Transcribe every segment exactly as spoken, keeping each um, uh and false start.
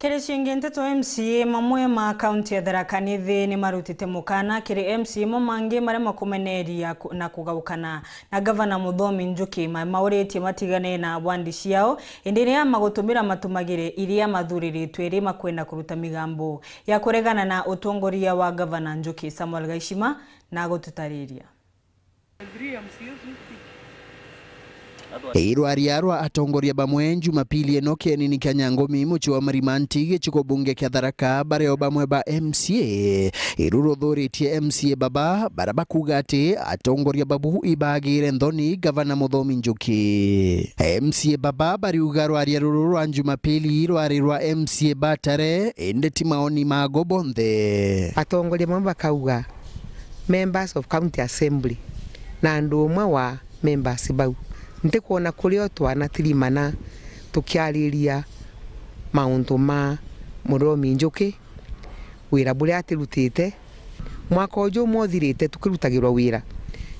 Kiri ciingi nteto, M C A mamwe ma kaunti ya Tharaka Nithi ni marutite mukana kiri M C A mo mangi maria makumeneria ku-, na kugaukana na Gavana Muthomi Njuki, ma-, mauritie matigane na wandi ciao, indi riria magutumira matumagire iria mathuriritwe ri makwenda kuruta migambo ya kuregana na utongoria wa Gavana Njuki. Samuel Gaishima na gututariria. Irwaria rwa atongoria bamwe Jumapili ino kienini kia Nyangumi, mucii wa Marimanti, gicigo bunge kia Tharaka, bario bamwe ba M C A, iru ruthuritie M C A baba, baria bakuuga ati atongoria babu ibagire nthoni Gavana Muthomi Njuki. M C A baba bariuga rwaria ruru rwa Jumapili rwari rwa M C A batare, indi ti maoni mago bonthe. Atongoria bamwe bakauga members of county assembly na andu umwe wa members bau. Ntikwona kurio twanatirimana tukiariria mauntu ma Muthomi Njuki, wira buria atirutite. Mwaka uju umwe uthirite tukirutagirwa wira,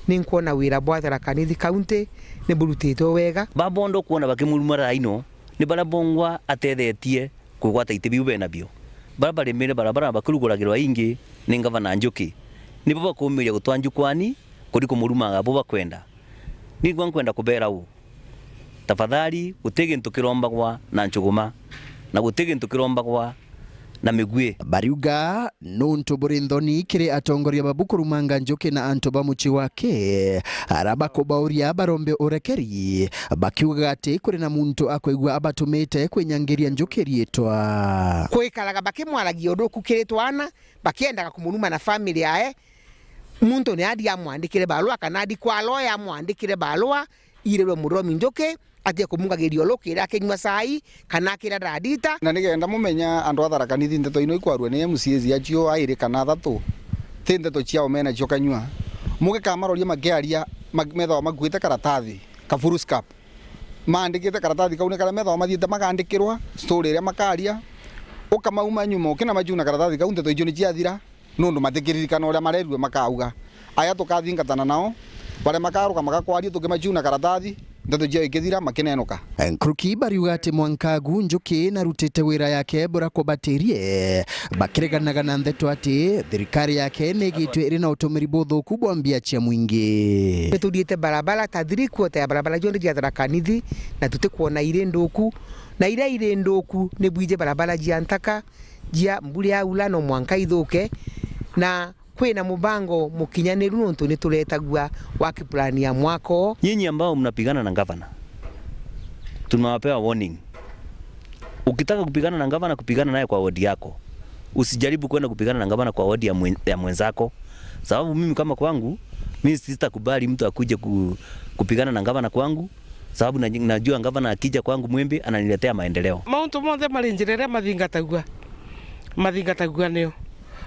ninkwona wira bwa Tharaka Nithi County ni burutitwe wega. Baba bonthe ukwona bakimuruma thaa ino ni baria bongwa atethetie kugwata iti biu benabio. Baria barimire barabara bakiruguragirwa ingi ni Ngavana Njuki, nibo bakumiria gutwa njukwani kuri kumuruma abo bakwenda. Ningwa nkwenda kubera uu, tafadhali, guti gintu kirombagwa na njuguma, na guti gintu kirombagwa na migui. Bariuga nuntu buri nthoni kiri atongoria babu kurumanga Njuki na antu ba mucii wake, aria bakubauria barombe urekeri, bakiugaga ati kuri na muntu akwigua abatumite kwinyangiria Njuki riitwa. Kwikaraga bakimwaragia undu ukukiri twana, bakiendaga kumuruma na family yae. Muntu ni adi amwandikire barua, kana adi kwa lawyer amwandikire barua, irirwe Muthomi Njuki, atige kumungagiria ulukira akinyua cai, kana akira dadita. Na nigenda mumenya antu a Tharaka Nithi, ndeto ino ikwarua ni M C As acio airi kana athatu, ti ndeto ciao mena cio kanyua. Mugikamaroria makiaria, ma-, methagwa makuite karatathi ka foolscap. Maandikite karatathi kau ni karia methagwa mathiite makandikirwa story iria makaria, ukamauma nyuma ukina majuna karatathi kau, ndeto icio ni ciathira. Nundu matikiririkana uria marerue makauga. Aya tukathingatana nao, baria makaruka magakwaria tukimacuna karatathi, ndeto ciao ikithira, makinenuka. Nkuruki bariuga ati mwanka agu Njuki narutite wira yake buria kubatirie, bakireganaga na ndeto ati thirikari yake nigitwe iri na utumiri buthuku bwa mbia cia mwingi. Nituthiite barabara ta three quarter ya barabara cionthe cia Tharaka Nithi, na tutikwona iri nthuku, na iria iri nthuku ni bwiji barabara cia ntaka, jia mbura yaura no mwanka ithuke, na kwina mubango mukinyaniru nontu ni turetagua work plan ya mwaka uu. Nyinyi ambao mnapigana na gavana, tunawapea warning. Ukitaka kupigana na gavana, kupigana naye kwa ward yako. Usijaribu kwenda kupigana na gavana kwa ward ya mwen-, ya mwenzako. Sababu mimi kama kwangu, mimi sitakubali mtu akuje ku-, kupigana na gavana kwangu. Sababu na-, najua gavana akija kwangu Mwimbi ananiletea maendeleo. Mauntu monthe mari njira iria mathingatagua, mathingatagua nio.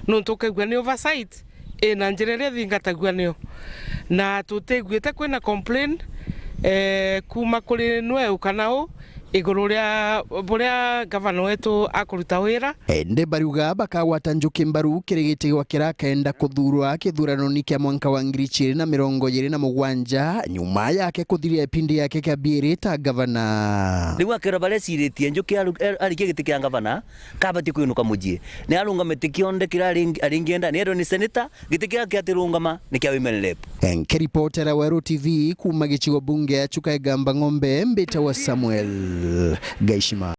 Nontu ukaigua ni oversight, ina njira iria ithingatagua nio. Na tutiguite kwina complain, eh, kuma kuri nwe kana u, iguru ria buria gavana wetu akuruta wira. Indi bariuga bakagwata Njuki mbaru kiri giti gwa kiria akenda kuthuurwa kithuranoni kia mwanka wa ngiri ciiri na mirongo iiri na mugwanja, nyuma yake kuthiria ipindi yake kia biiri ta gavana. Riu akera baria eciritie Njuki aru-, er-, arikia giti kia gavana, kabati kwinuka mucii. Ni arungame ti kionthe kiria aringi-, aringienda, ni erwe ni seneta, giti kiria kiatirungama ni kia women rep. Nkiripotera Weru T V kuuma gicigo bunge ya Chuka Igamba Ng'ombe, mbitawa Samuel Gaishima.